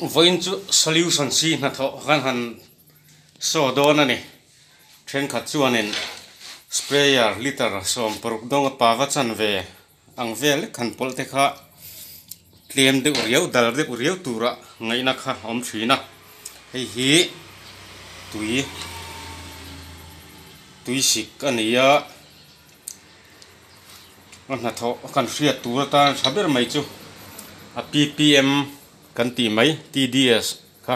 Vawiin chu solution si hnathawh kan han saw dawn a ni. Thenkhat chuanin sprayer liter 16 dawnga pava chanve ang vel lek han pawlh te kha tlem deuh riau dal deuh riau tura ngaihna kha a awm thin a. Hei hi tui tui sik a ni a. A hnathawh kan hriat tur atan tha ber mai chu a ppm kan tih mai tds kha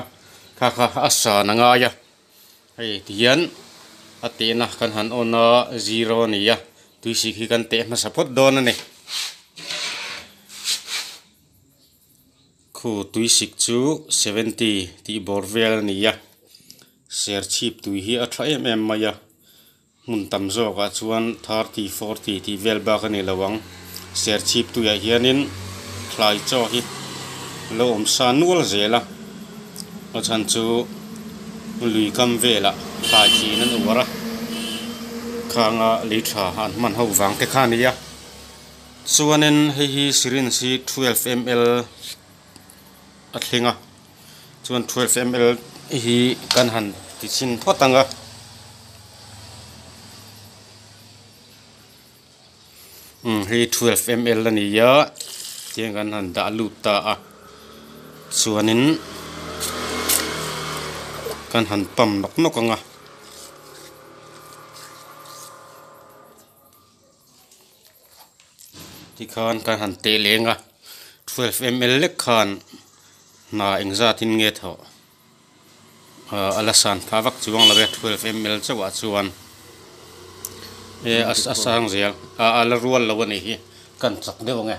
kha kha a san a ngai a hei tihian a tehna kan han on a zero a ni a tui sik hi kan teh hmasa phawt dawn a ni khu tui sik chu seventy tih bawr vel a ni a serchhip tui hi a tha em em mai a. Hmun tam zawkah chuan 30, 40 tih vel bak a ni lo ang. Serchhip tuiah hianin thlai chaw hi lo awm sa nual zel a, a chhan chu lui kam velah thlai chin an uar a, khanga lei tha an hman ho vang te kha a ni a. Chuanin hei hi syringe hi 12 ml a thleng a. Chuan 12 ml hi kan han ti chhin phawt ang a. Umm hei 12 ml a ni a tiang kan han dah lut ta a chuanin kan han pump nawk nawk ang a. Tikhan kan han teh leng a 12 ml lek khan hna engzatin nge thawh ah a la san phah vak chuang lo e 12 ml chauh ah chuan e a sang zel ah a la rual lo a nih hi kan chak deuh ang e.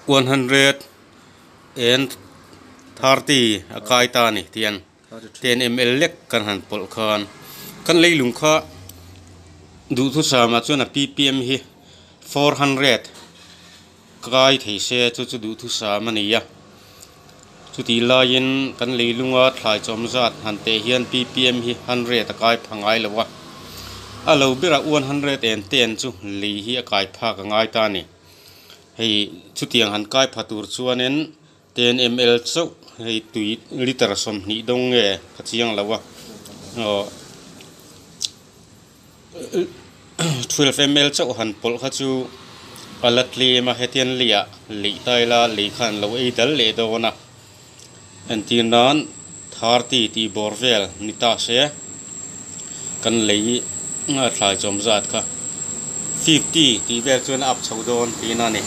130 a kai ta a ni tian ten ml lek kan han pawlh khan kan leilung kha duhthusam ah chuan a ppm hi 400 kai thei se chu chu duhthusam a ni a chutih laiin kan leilunga thlai chawm zat han teh hian ppm hi 100 a kai pha ngai lo a a lo berah 110 chu lei hi a kai phak a ngai ta a ni hei chutiang han kai pha tur chuanin 10 ml chauh hei tui liter 20 dawng nge ka chiang lo a aw 12 ml chauh han pawlh kha chu a la tlem a hetiang leiah leih ta ila lei khan lo ei dal leh dawn a entir nan 30 tih bawr vel ni ta se kan lei a thlai chawm zat kha 50 tih vel chuan a up chho dawn tihna a ni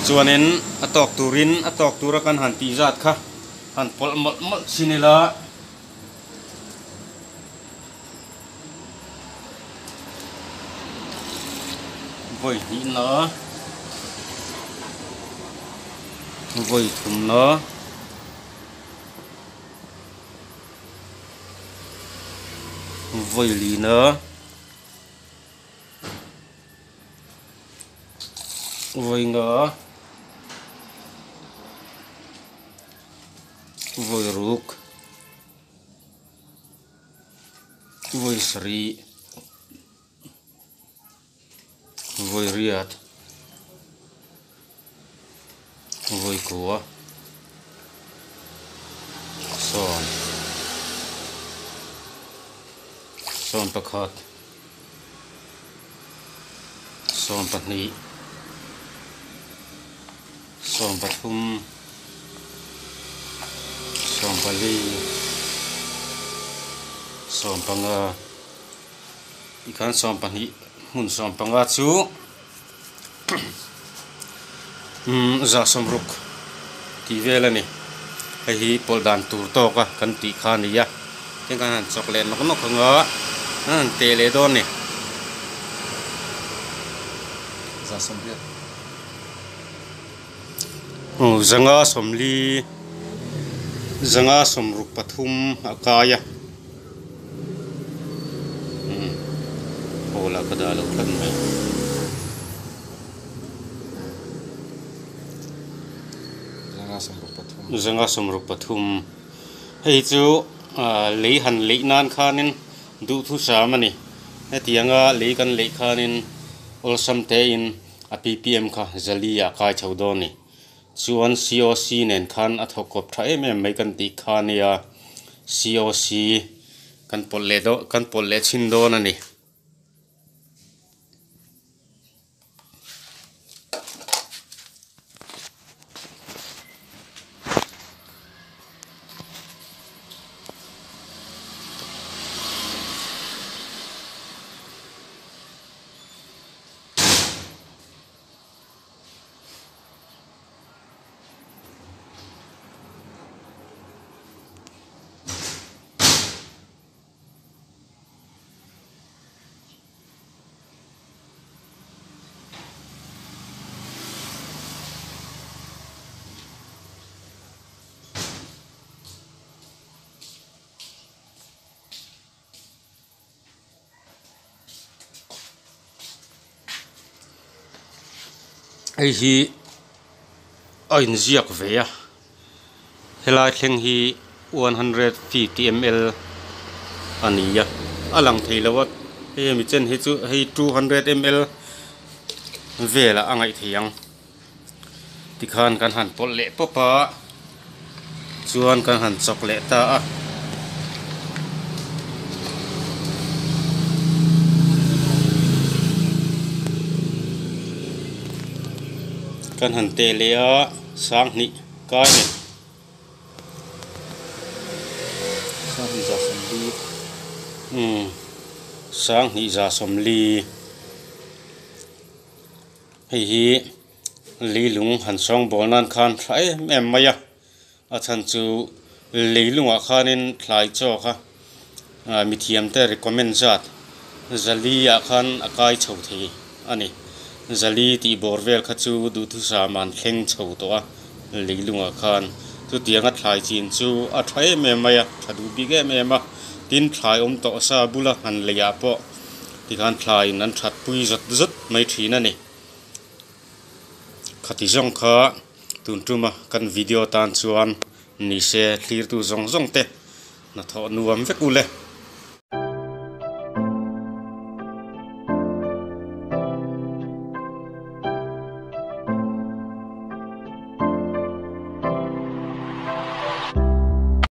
chuanin a tawk turin a tawk tura kan han tih zat kha han pawlh mawlh mawlh chin ila. Vawi hnihna vawi thumna vawi lina vawi nga vawi ruk. Vawi sarih vawi riat vawi kua sawm sawm pakhat 12 13 14 15 tikhan 12 hmun 15 chu umm za sawmruk tih vel a ni hei hi pawlh dan tur tawk a kan tih kha a ni a tin kan han chawk leh nawk nawk ang a an han teh leh dawn a ni. Za sawmriat. Aw zanga sawmli zanga sawmruk pathum a kai a umm hall ah ka dah loh tlat mai. Zanga sawmruk pathum. zanga 63 hei chu lei han leih nan khanin duhthusam a ni hetianga lei kan leih khanin awlsam tein a ppm kha zali ah kai chho dawn a ni chuan coc nen khan a thawk kawp tha em em mai kan tih kha ania coc kan pawlh leh dawn kan pawlh leh chhin dawn a ni. Hei hi a inziak ve a helai thleng hi 150 ml a ni a a lang thei lo a hei hemi chen hi chu hei 200 ml velah a ngaih theih ang. Tikhan kan han pawlh leh pawp a, chuan kan han chawk leh ta a. Kan han teh leh a, sanghnih kai a ni. Sanghnih za sawmli. Umm, sanghnih za sawmli. Hei hi leilung han sawngbawl nan khan tha em em mai a, a chhan chu leilungah khanin thlai chaw kha ah mithiam te recommend zat zali ah khan a kai chho thei a ni. Zali tih bawr vel kha chu duhthusam an thleng chho tawh a leilungah khan chutianga thlai chin chu a tha em em mai a, tha duh bik em em a, tin thlai awm tawh sa bula han leiah pawh. Tikhan thlaiin an that pui zawt zawt mai thin a ni. Khati zawng kha tun tuma kan video tan chuan ni se thlirtu zawng zawng te hnathawh nuam vek u le.